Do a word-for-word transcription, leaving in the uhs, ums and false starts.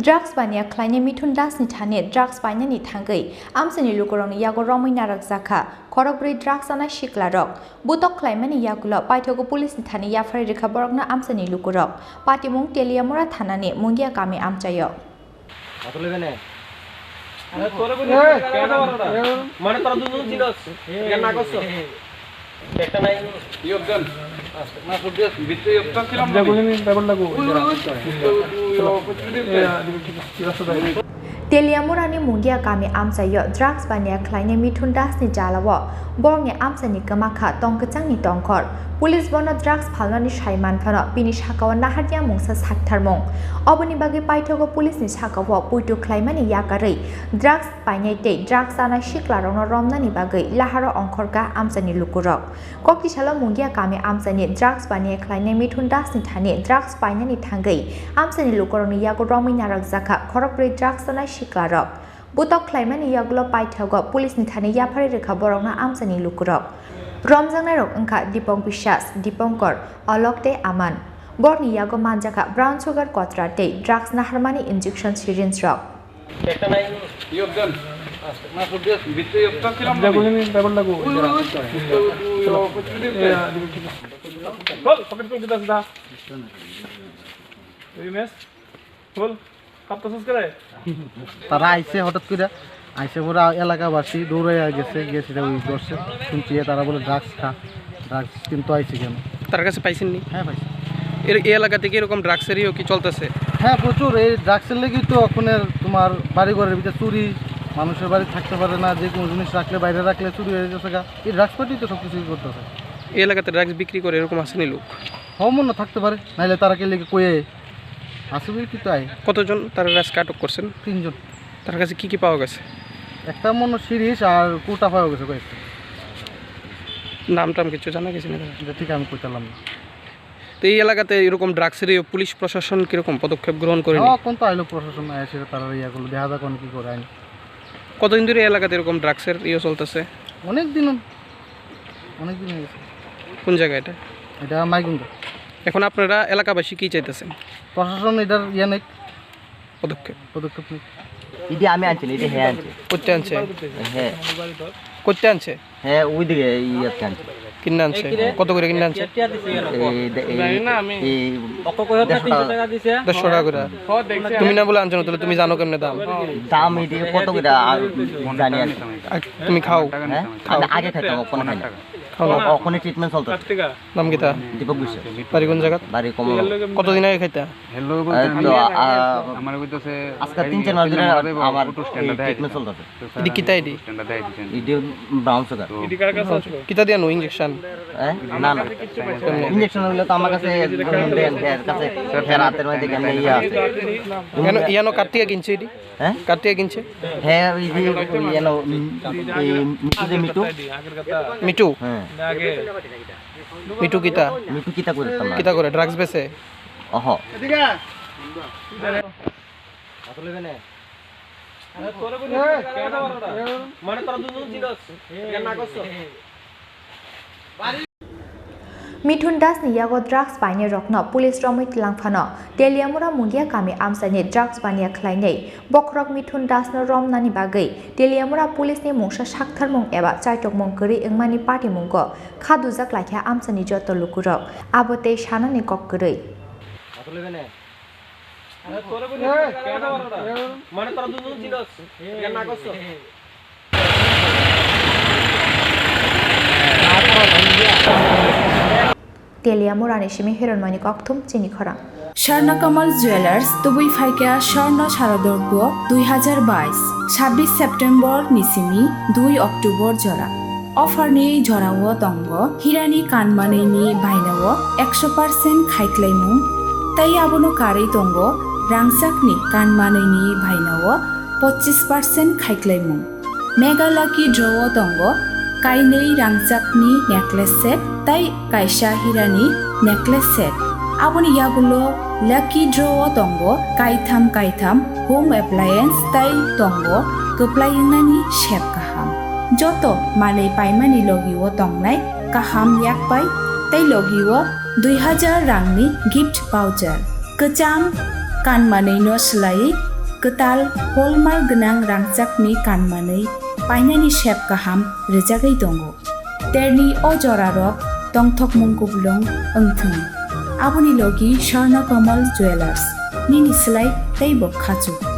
Drugs baniya khlainai Mithun Das ni thani drugs painani thangwi amchaini lukurokni yago romwi narwkjakha khorokbrwi drugs chanai siklarok. Butok khlaimani yagulo paithago police ni thani yapharwi rwkha borokno amchaini lukurok. Patimung Teliamura thanani Mungia kami amchaio. Teliamurani Mungia kami amchaio drugs baniya khlainai Mithun Das ni jalao borokni amchaini kwmakha tongkwchangni tongkhor. Police bono drugs phalnani sai manphano bini sakao naharya mungsa saktharmung. Oboni bagwi paithago police ni sakao puitu khlaimani yakarwi drugs painai tei drugs chanai siklarokno romnani bagwi laharo ongkhorkha amchaini lukurok. Koktisalo Mungia kami amchaini drugs baniya khlainai Mithun Das ni thani drugs painani thangwi amchaini lukurokni yago romwi narwkjakha khorokbrwi drugs chanai siklarok. Butok khlaimani yagulo paithago police ni thani yapharwi rwkha borokno amchaini lukurok. Romjaknairok wngkha Dipong Biswas, Diponkor, Alok tei Aman. Borokni yago manjakha brown sugar kotra tei drugs naharmani injection syringe rok. তারা আইছে হঠাৎ করে, আইসে পরে এলাকাবাসী দৌড়াইয়া গেছে, গিয়ে সেটা ওই ধরছে, শুনছি যে তারা বলে ড্রাগস খা, ড্রাগস কিন্তু আইছে কেন? তার কাছে পাইছেননি? হ্যাঁ, পাইছি। এর, এই এলাকাতে কি এরকম ড্রাগসেরইও কি চলতেছে? হ্যাঁ, প্রচুর। এই ড্রাগসের লেগেই তো ওখানে তোমার বাড়ি ঘরের ভিতরে চুরি, মানুষের বাড়ি থাকতে পারে না, যে কোনো জিনিস রাখলে, বাইরে রাখলে চুরি হয়ে গেছে গা। এই ড্রাগস পার্টি তো সব কিছুই করতেছে। এই এলাকাতে ড্রাগস বিক্রি করে এরকম আসেনি লোক? হ্যাঁ, মনে থাকতে পারে, নাইলে তারা কে লেগে কয়ে আসবে কি তাই? কতজন তারা আজকে আটক করছেন? তিনজন। তার কাছে কি কি পাওয়া গেছে? একটা মনে সিরিজ আর কোটা পাওয়া গেছে কয়েকটা। নাম টাম কিছু জানা গেছে না তারা? এটা ঠিক আমি কইতাম না। তো এই এলাকাতে এরকম ড্রাগসের ইয়ে পুলিশ প্রশাসন কিরকম পদক্ষেপ গ্রহণ করেনি? হ্যাঁ, এখন তো আইলো প্রশাসন, আইসে তারা ইয়া করলো, দেখা যাক এখন কি করে আইন। কতদিন ধরে এই এলাকাতে এরকম ড্রাগসের ইয়ে চলতেছে? অনেক দিন, অনেক দিন হয়ে গেছে। কোন জায়গা এটা? এটা মাইগুন্দা। এখন আপনারা এলাকাবাসী কি চাইতেছেন? প্রশাসন এটার ইয়ে নেই। পদক্ষেপ। পদক্ষেপ নেই। ইডি আমি আনছি না, ইডি হে আনছে। করতে আনছে? হ্যাঁ। করতে আনছে? হ্যাঁ, ওইদিকে ইয়াতে আনছে। কিনে আনছে? কত করে কিনে আনছে? এই দে-, এই, এই দেড়শো টাকা। দেড়শো টাকা করে? তুমি না বলে আনছো না, তাহলে তুমি জানো কেমনে দাম? দাম ইডি কত করে আর জানি আর কি। আর তুমি খাও? হ্যাঁ? আমি আগে খাইতাম, ওখানে খাই না। খাও না? ওখানে ট্রিটমেন্ট চলতেছে। নাম কিতা? দীপক বিশ্বাস। বাড়ি কোন জায়গা? বাড়ি কমল। কতদিন আগে খাইতা? এই তো, আ, আজকে তিন চার মাস ধরে আমার এই ট্রিটমেন্ট চলতেছে। ইডি কিতা ইডি? ED brown sugar. কিতা দিয়া নো ইঞ্জেকশন? হ্যাঁ? না, না। কেমনে? ইঞ্জেকশন হইলে তো আমার কাছে দেন, এর কাছে, এর হাতের মধ্যে কেমনে ইয়ে আছে। ইয়ানো, ইয়ানো কার টিয়া কিনছে ইডি? হ্যাঁ? কার টিয়া কিনছে? হ্যাঁ, ওই যে, ওই ইয়ানো, উম, এই মিঠু যে মিঠু। মিঠু? হ্যাঁ। মিঠু কিতা? মিঠু কিতা করে তোমার? কিতা করে? ড্রাগস বেচে? অহ। Mithun Das ni yago drugs painai rokno police romwi tlang phano Teliamura Mungia kami amchaini drugs baniya khlainai bokhorok Mithun Das no romnani bagwi Teliamura police ni mungsa saktharmung eba chaitokmung kwrwi wngmani patimungo kha dujak laikha amchaini joto lukurok, abo tei sanani kok kwrwi. Teliamurani simi Hiranmani kokthum chini khorang. Swarna Kamal Jewelers tubui phaikha Swarna Sharadorpo dui hazar bais, sabbish September ni simi dui October jora. Offer ni jorao tongo hirani kanmanwi ni bainao ekso percent khaiklaimung, tei abono karwi tongo rangchakni kanmanwi ni bainao pochis percent khaiklaimung. Mega Lucky Draw o tongo kainwi rangchakni necklace set tei kaisa hirani necklace set. Aboni yagulo Lucky Draw o tongo kaitham kaitham home appliance tei tongo kwplai wngnani sep kaham. Joto manwi paimani logi o tongnai kaham yakpai tei logi o dui hazar rangni gift voucher. Kwcham kanmanwi no swlaiwi kwtal hallmark gwnang rangchakni kanmanwi painani sep kaham rwjagwi tongo. Terni o jorarok tongthokmung kuplung wngthwng. Aboni logi Swarna Kamal Jewellers, nini slai teibo khachuk.